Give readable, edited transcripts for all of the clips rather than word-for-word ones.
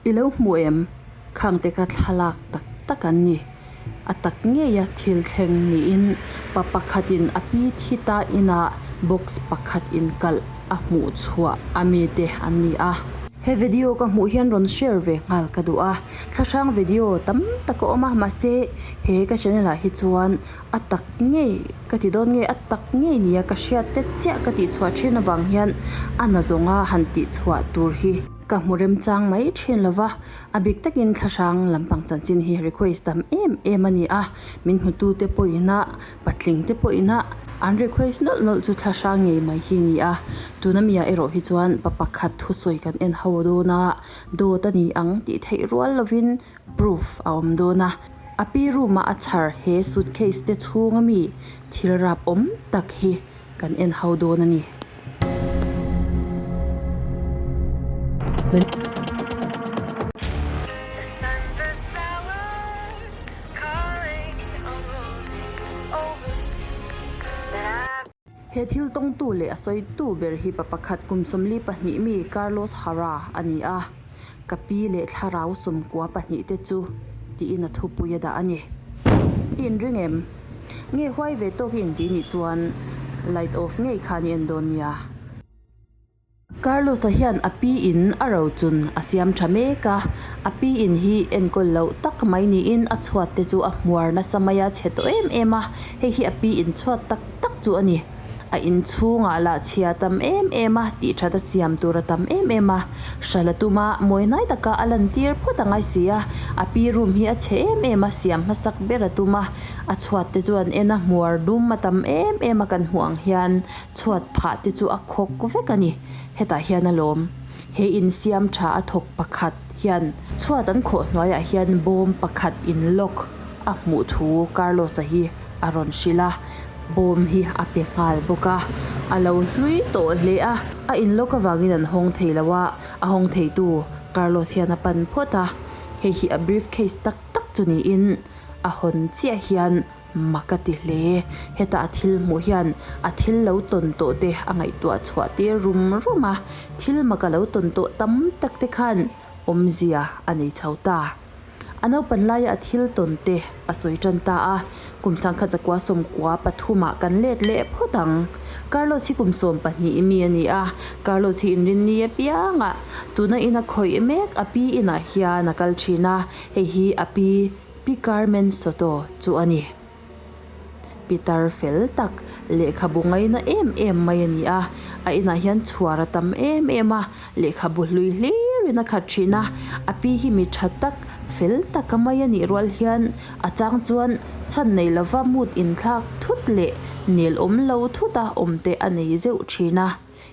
I lo hmu em? Khangte kha thlalak tak tak an ni. A tak ngeia thil thleng niin pa pakhatin a pi thi ta inah box pakhat inkalh a hmuh chhuah a mite an ni a. He video ka hmuh hian rawn share ve nghal ka duh a, thlahrang video tam tak a awm a, mahse he ka channel ah hi chuan a tak ngei ka ti dawn nge a tak ngei nia ka hriat te chiah ka tih chhuah thin avang hian a na zawnga han tih chhuah tur hi ka hmu remchang mai thin lo va. A bik takin thlahrang lampang chanchin hi request tam em em a ni a, min hmutute pawhin a, patling te pawhin a, an request nawlh nawlh chu thlahrang ngei mai hi a ni a. Tuna mi ah erawh hi chuan pa pakhat thusawi kan en ho dawn a, dawt a ni ang tih theih rual lovin proof a awm dawn a. A pi room a a chhar he suitcase te chhunga mi thil rap awm tak hi kan en ho dawn a ni. He thil tawngtu leh a sawitu ber hi pa pakhat kum 42 mi Carlos Jara a ni a, ka pi leh thlarau 92 te chu tiin a thupui a dah a ni. I inring em? Nge huai ve tawk i intih nih chuan light off ngei khan i en dawn nia. Carlos-a hian a pi in a rochun a siam tha mek a, a pi in hi enkawl loh tak mai niin a chhuat te chu a hmuar nasa mai a chhe tawh em em a, hei hi a pi in chhuat tak tak chu a ni. A inchhungah lah chhia tam em em a, tih that a siam tur a tam em em a. Hrala tuma mawi hnai taka a lantir phawt a ngai si a, a pi room hi a chhe em em a, siam hmasak ber a tum a. A chhuat te chu an en a, hmuar dum a tam em em a kan hmuh ang hian chhuat phah te chu a khawk vek a ni. Hetah hian a lawm. He insiam tha a thawk pakhat hian chhuat an khawh hnuaiah hian bawm pakhat in lock a hmuh thu Carlos-a hi a rawn hrilh a, bawm hi a pe nghal bawk a, a lo hlui tawh hle a, a in lock avangin an hawng thei lo a, a hawng theitu Carlos hian a pan phawt a, hei hi a briefcase tak tak chu niin a hawn chiah hian mak a ti hle, heta a thil hmuh hian a thil lo tawn tawh te a ngaihtuah chhuah tir rum rum a, thil mak a lo tawn tawh tam tak te khan awmzia a nei chho ta. A naupan laia a thil tawn te a sawi tan ta a, kum sangkhat zakua sawmkua pathumah kan let leh phawt ang. Carlos hi kum 12 mi a ni a, Carlos hi inrinni apiangah tuna ina khawih mek a pi inah hian a kal thin a, hei hi a pi Pi Carmen Soto chu a ni. Pitar fel tak, lehkhabu ngaina em em mai a ni a, a inah hian chhuar a tam em em a, lehkhabu hlui hlirin a khat thin a, a pi hi mi tha tak, fel taka mai a nih rual hian a chang chuan chhan nei lova mood inthlak thut leh nel awm lo thuta awm te a nei zeuh thin a.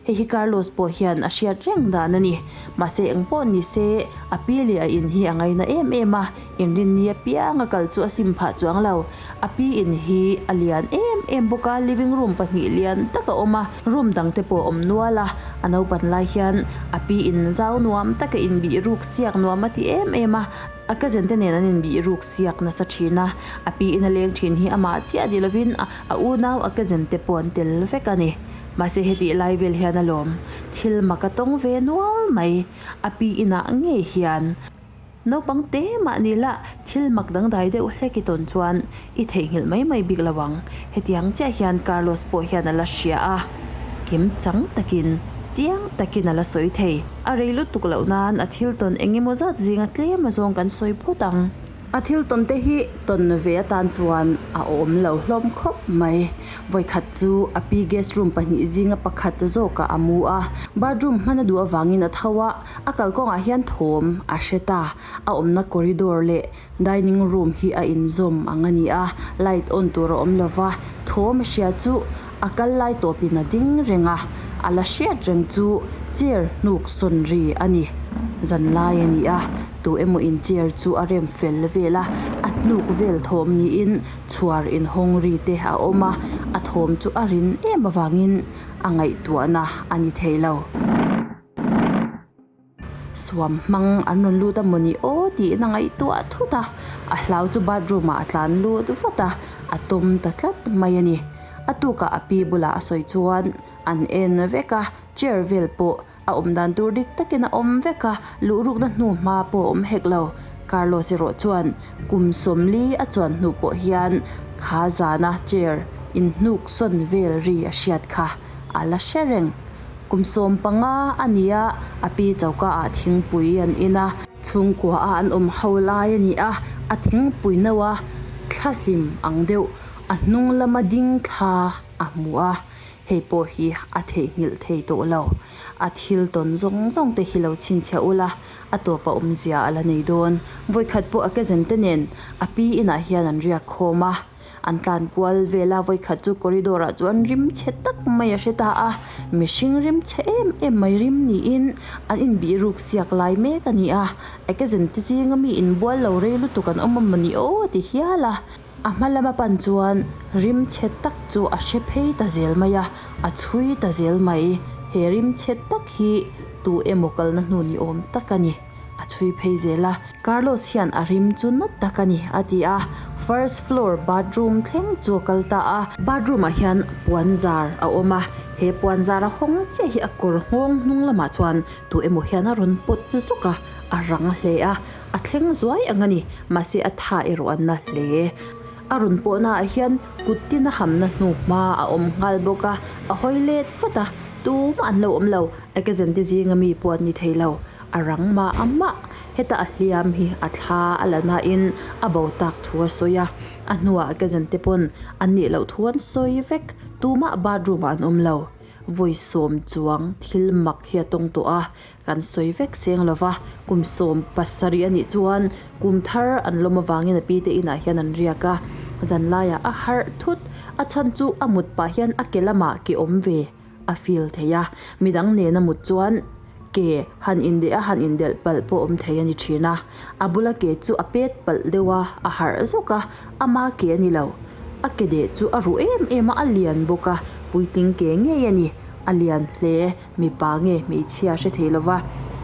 Hei hi Carlos pawh hian a hriat reng dan a ni. Mahse eng pawh ni se, a pi leh a in hi a ngaina em em a, inrinni apiang a kal chu a sim phah chuang lo. A pi in hi a lian em em bawk a, living room pahnih lian tak a awm a, room dang te pawh a awm nual a. A naupan lai hian a pi in zau nuam taka inbih ruk siak nuam a ti em em a, a cousin te nen an inbih ruk siak nasa thin a. A pi in a leng thin hi amah chiah ni lovin a unau a cousin te pawh an tel vek a ni. Mahse hetih lai vel hian alawm thil mak a tawng ve nual mai, a pi inah ngei hian. Naupang te mah ni la thil mak dangdai deuh hlek i tawn chuan i theihnghilh mai mai bik lo ang. Hetiang chiah hian Carlos pawh hian a la hria a, kim chang takin, chiang takin a la sawi thei. A rei lutuk loh nan a thil tawn eng emaw zat zinga tlem azawng kan sawi phawt ang. A thil tawn te hi tawn ve atan chuan a awm lo hlawm khawp mai. Vawikhat chu a pi guest room pahnih zinga pakhat zawkah a mu a, bathroom hman a duh avangin a tho a, a kalkawngah hian thawm a hre ta. A awmna corridor leh dining room hi a inzawm ang a ni a, light on tur a awm lo va, thawm a hria chu a kal lai tawpin a ding reng a, a la hriat reng chu chair hnuk sawn ri a ni. Zanlai a ni a. Tu emaw in chair chu a rem fel vel a, a hnuk vel thawm niin chhuar inhawng ri te a awm a, a thawm chu a rin em avangin a ngaihtuahna a ni thei lo. Suam hmang an rawn lut a mawni aw tiin a ngaihtuah thut a, a hlau chu bathroom ah a tlan lut vat a, a tawm ta tlat mai a ni. A tukah a pi bulah a sawi chuan an en vek a, chair vel pawh. A awm dan tur dik takin a awm vek a, luhrukna hnu hma pawh a awm hek lo. Carlos erawh chuan kum 40 a chuan hnu pawh hian kha zana chair inhnuk sawn vel ri a hriat kha a la hre reng. Kum 15 a ni a, a pi choka ah thingpui an in a. Chhungkua a an awm ho lai a ni a, a thingpui no a thla hlim ang deuh a hnung lama ding thla a hmu a. Hei pawh hi a theihnghilh thei tawh lo. A thil tawn zawng zawng te hi lo chhinchhiah ula, a tawp a awmzia a la nei dawn. Vawikhat pawh a kezen te nen a pi inah hian an riak khawm a. An tlan kual vel a, vawikhat chu corridor ah chuan rim chhe tak mai a hre ta a. Mihring rim chhe em em mai rim niin an inbih ruk siak lai mek a ni a. A kezen te zinga mi inbual lo rei lutuk an awm a mawni aw a ti hial a. A hma lama pan chuan rim chhe tak chu a hre phei ta zel mai a, a chhui ta zel mai. He rim chhe tak hi tu emaw kalna hnu ni awm tak a ni. A chhui phei zel a. Carlos hian a rim chu na tak a ni, a ti a. First floor bathroom thleng chu a kal ta a. Bathroom ah hian puan zar a awm a, he puan zar a hawng chiah hi a kawr nghawng hnung lamah chuan tu emaw hian a rawn pawt zuk a, a rang hle a. A thleng zuai ang a ni, mahse a tha erawh an na hle. A rawn pawhna ah hian kut tin a hamna hnu hma a awm nghal bawk a, a hawi let vat a, tumah an lo awm lo, a kezen te zinga mi pawh an ni thei lo. A rang mah a mah, heta a hliam hi a thla a la nain a bo tak thu a sawi a, a hnuah a kezen te pawn an nih loh thu an sawi vek, tumah bathroom ah an awm lo. Vawi sawm chuang thil mak hi a tawng tawh a, Kan sawi vek seng lova, kum 17 a nih chuan kum thar an lawm avangin a pi te inah hian an riak a, zanlaiah a harh thut, a chhan chu a mut pah hian a ke lamah ke awm ve a feel thei a, midang nena mut chuan ke han indeh a han indelh palh pawh awm thei a ni thin a, a bula ke chu a pet palh deuh a, a harh zawk a, ama ke a ni lo, a ke deh chu a ruh em em a, a lian bawk a, puitling ke ngei a ni, a lian hle. Mipa nge hmeichhia hre thei lova,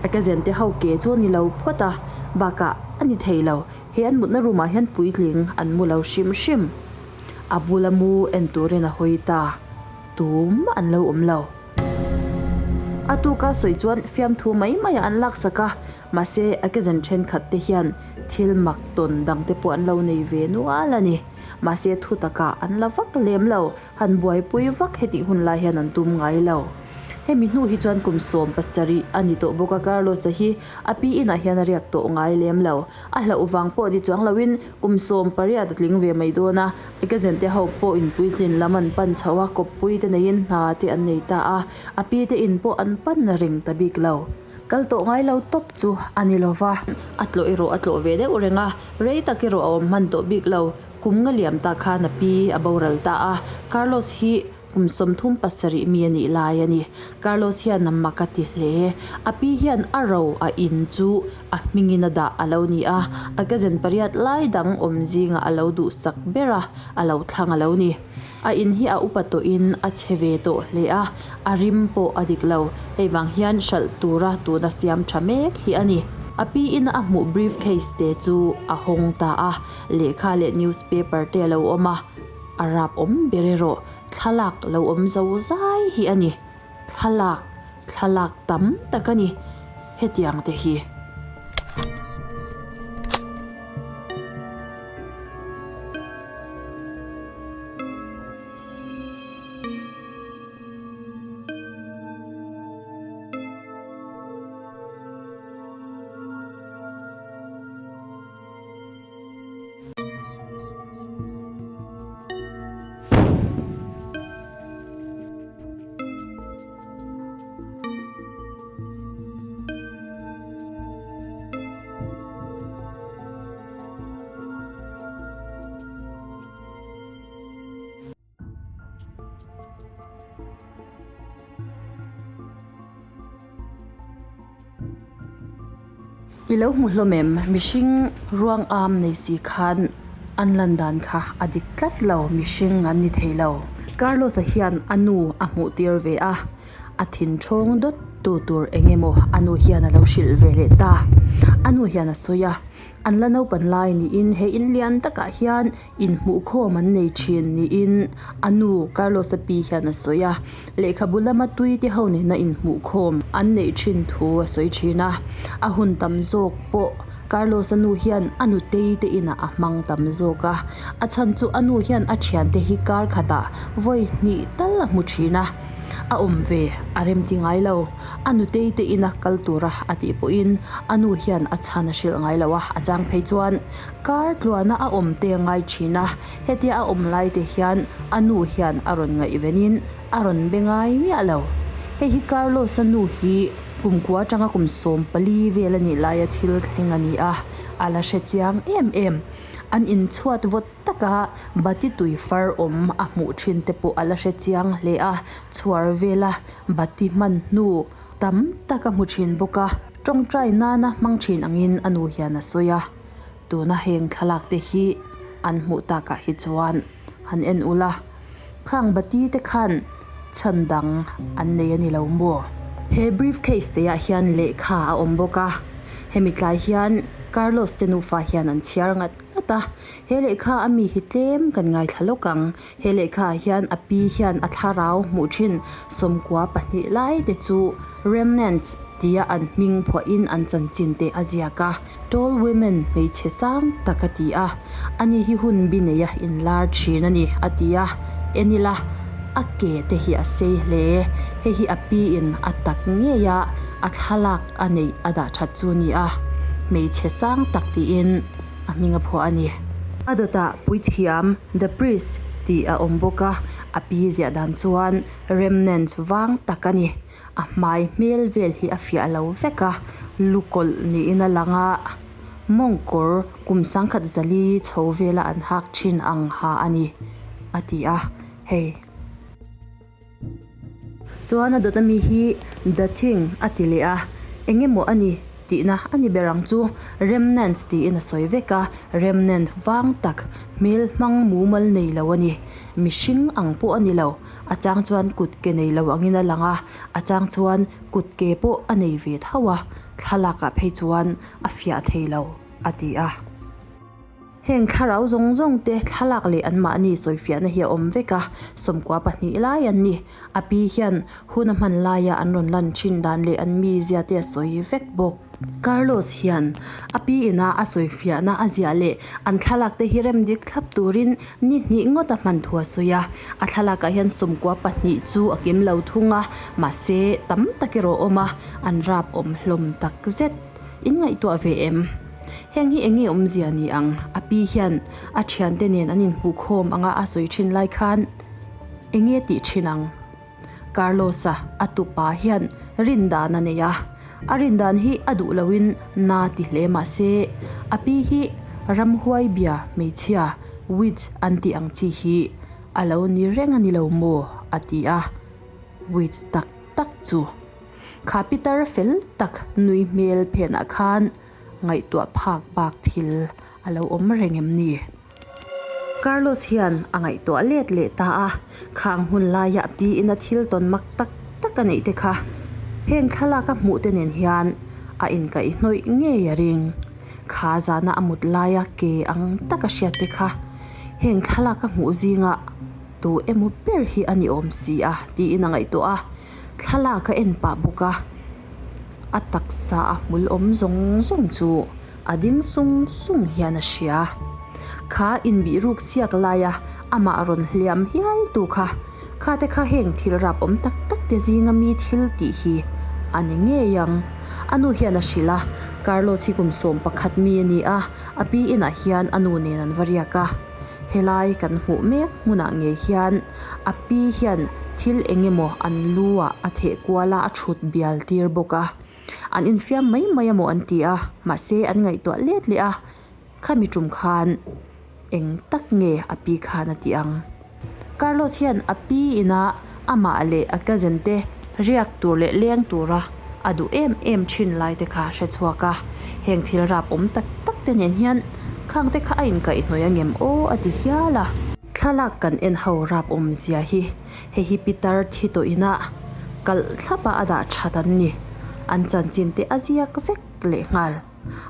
a cousin te ho ke chu a ni lo phawt a, bakah a ni thei lo, he an mutna room ah hian puitling an mu lo hrim hrim. A bula mu en turin a hawi ta, tumah an lo awm lo. A tuka sawi chuan fiamthu mai mai ah an laksak a, mahse a cousin thenkhat te hian thil mak tawn dang te pawh an lo nei ve nual a ni. Mahse thu takah an la vak lem lo. Han buaipui vak hetih hun lai hian an tum ngai lo. Hemi hnu hi chuan kum 17 a ni tawh bawk a, Carlos-a hi a pi inah hian a riak tawh ngai lem lo. A hlauh vang pawh ni chuang loin kum 18 a tling ve mai dawn a, Ekazen te ho pawh inpuitlin lam an pan chho a, kawppui te neiin hna te an nei ta a, a pi te in pawh an pan reng ta bik lo. Kal tawh ngai lo tawp chu a ni lo va, a tlawh erawh a tlawh ve deuh reng a, rei tak erawh a awm hman tawh bik lo. Kum nga liam ta khan a pi a boral ta a, Carlos hi kum 37 mi a nih lai a ni. Carlos hian a mak a ti hle. A pi hian a ro a in chu a hmingin a dah a lo ni a, a cousin pariat lai dang awm zingah a lo duhsak ber a, a lo thlang a lo ni. A in hi a upa tawhin a chhe ve tawh hle a, a rim pawh a dik lo. Hei vang hian hralh tura tuna siam tha mek hi a ni. A pi ina a hmuh briefcase te chu a hawng ta a. Lehkha leh newspaper te a lo awm a, a rap awm ber erawh thlalak lo awm zo zai hi a ni. Thlalak, thlalak tam tak a ni hetiang te hi. I lo hmu hlawm em? Mihring ruang am nei si khan an lan dan kha a dik tlat lo, mihring an ni thei lo. Carlos-a hian a nu a hmuh tir ve a, a thin thawng dawt tu tur eng emaw a nu hian a lo hrilh ve leh ta. A nu hian a sawi a, an la naupan lai niin he in lian takah hian inhmuhkhawm an nei thin niin a nu Carlos-a pi hian a sawi a. Lehkhabu lama tui te ho nena inhmuhkhawm an neih thin thu a sawi thin a, a hun tam zawk pawh Carlos-a nu hian a nutei te inah a hmang tam zawk a, a chhan chu a nu hian a thiante hi kar khatah vawi hnih tal a hmu thin a, a awm ve a rem ti ngai lo. A nutei te ina kal tura a tih pawhin a nu hian a chhan a hrilh ngai lo a, a chang phei chuan kar tluana a awm te a ngai thin a, hetia a awm lai te hian a nu hian a rawn ngaihvenin a rawn be ngai miah lo. Hei hi Carlos-a nu hi. Kumkua atanga kum 14 vel a nih laia thil thleng a ni a, a la hre chiang em em. An inchhuat vawt taka bati tui far awm a hmuh thin te pawh a la hre chiang hle a, chhuar vela bati hman hnu tam tak a hmu thin bawk a. Tawngtai nana hmang thin angin a nu hian a sawi a, tuna heng thlalak te hi an hmuh takah hi chuan han en ula. Khang bati te khan chhan dang an nei a ni lo maw? He briefcase te ah hian lehkha a awm bawk a, hemi tlai hian Carlos te nufa hian an chhiar ngat ngat a, he lehkha a mi hi tlem kan ngaithla lawk ang. He lehkha ah hian a pi hian a thlarau hmuh thin 92 lai te chu Remnants tia an hming phuahin an chanchin te a ziak a. Tall women hmeichhe sang tak a ti a, ani hi hun bi neia inlar thin a ni a ti a, en ila a ke te hi a sei hle, hei hi a pi in a tak ngei a, a thlalak a neih a dah that chu ni a, hmeichhe sang tak tiin a hming a phuah a ni. A dawtah puithiam The Priest tih a awm bawk a, a pi ziah dan chuan remnant vang tak a ni. A hmai hmel vel hi a fiah lo vek a, lu kawlh niin a lang a, mawngkawr kum 1100 chho vela an hak thin ang ha a ni, a ti a, hei. Chuan a dawt ami hi The Thing a ti leh a, eng emaw a ni tihna a ni ber ang chu, Remnants tiin a sawi vek a, remnant vang tak hmel hmang mumal nei lo a ni, mihring ang pawh a ni lo. A chang chuan kut ke nei lo angin a lang a, a chang chuan kut ke pawh a nei ve tho a, thlalakah phei chuan a fiah thei lo, a ti a. Heng thlarau zawng zawng te thlalak leh anmahni sawifiahna hi a awm vek a, 92 lai an ni. A pi hian hun a hman laia an rawn lan thin dan leh an mizia te a sawi vek bawk. Carlos hian a pi ina a sawifiahna a ziah leh an thlalak te hi rem dik thlap turin ni hnih ngawt a hman thu a sawi a. A thlalakah hian 92 chu a kim lo thung a, mahse tam tak erawh a awm a, an rap awm hlawm tak zet. In ngaihtuah ve em? Heng hi eng nge awmzia ni ang? A pi hian a thiante nen an inhmuhkhawm anga a sawi thin lai khan eng nge tih thin ang? Carlos-a a tupa hian rin dan a nei a, a rin dan hi a duh loin na ti hle mah se, a pi hi ramhuai bia hmeichhia witch an tih ang chi hi a lo ni reng a ni lo maw a ti a, witch tak tak chu kha pitar fel tak nui hmel phenah khan ngaihtuah phak bak thil a lo awm reng em ni? Carlos hian a ngaihtuah let leh ta a, khang hun laia a pi ina thil tawn mak tak tak a neih te kha heng thlalak a hmuh te nen hian a inkaihhnawih ngei a ring. Kha zana a mut laia ke ang taka hriat te kha heng thlalak a hmuh zingah tu emaw ber hi a ni awm si a tiin a ngaihtuah a, thlalak a en pah bawk a, a taksa a hmul awm zawng zawng chu A ding sung sung hian a hria. Kha inbihruk siak laia amah rawn hliam hial tu kha, kha te kha heng thil rap awm tak tak te zinga mi thil tih hi a ni ngei ang. A nu hian a hrilh a, Carlos hi kum 11 mi a ni a, a pi inah hian a nu nen an va riak a. Helai kan hmuh mek hmunah ngei hian a pi hian thil eng emaw an lu ah a theh kual a, a thut bial tir bawk a. An infiam mai mai a maw an ti a, mahse an ngaihtuah let leh a, khami tum khan eng tak nge a pi khan a ti ang. Carlos hian a pi ina amah leh a cousin te riak tur leh leng tura a duh em em thin lai te kha hre chhuak a, heng thil rap awm tak tak te nen hian khang te kha a inkaihhnawih angem aw a ti hial a. Thlalak kan en ho rap awm zia hi hei hi pitar thi tawh ina. Kalh thlap a a dah that an ni. An chanchin te a ziak vek lehnghal.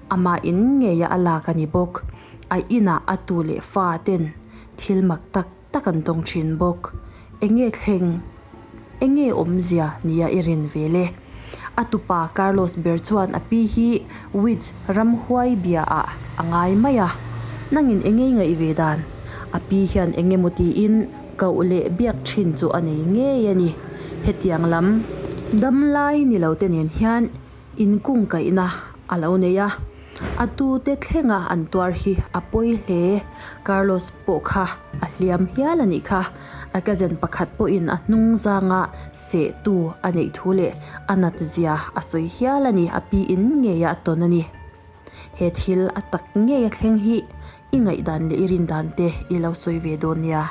Amah in ngei a a lak a ni bawk. A inah a tu leh fa ten thil mak tak tak an tawng thin bawk. Enge thleng? Enge awmzia nia i rin ve le? A tupa Carlos ber chuan a pi hi witch ramhuai bia ah a ngai mai a. Nangin enge i ngaih ve dan? A pi hian enge maw tiin koh leh biak thin chu a nei ngei a ni. Hetiang lam damlai ni lo te nen hian inkungkaihna a lo nei a. A tute thlenga an tuar hi a pawi hle. Carlos pawh kha a hliam hial a nih kha. A cousin pakhat pawhin a hnung zanga sehtu a neih thu leh a nat zia a sawi hial a ni. A pi in ngei a tawn a ni. He thil a tak ngei a thleng hi i ngaihdan leh i rindan te i lo sawi ve dawn nia.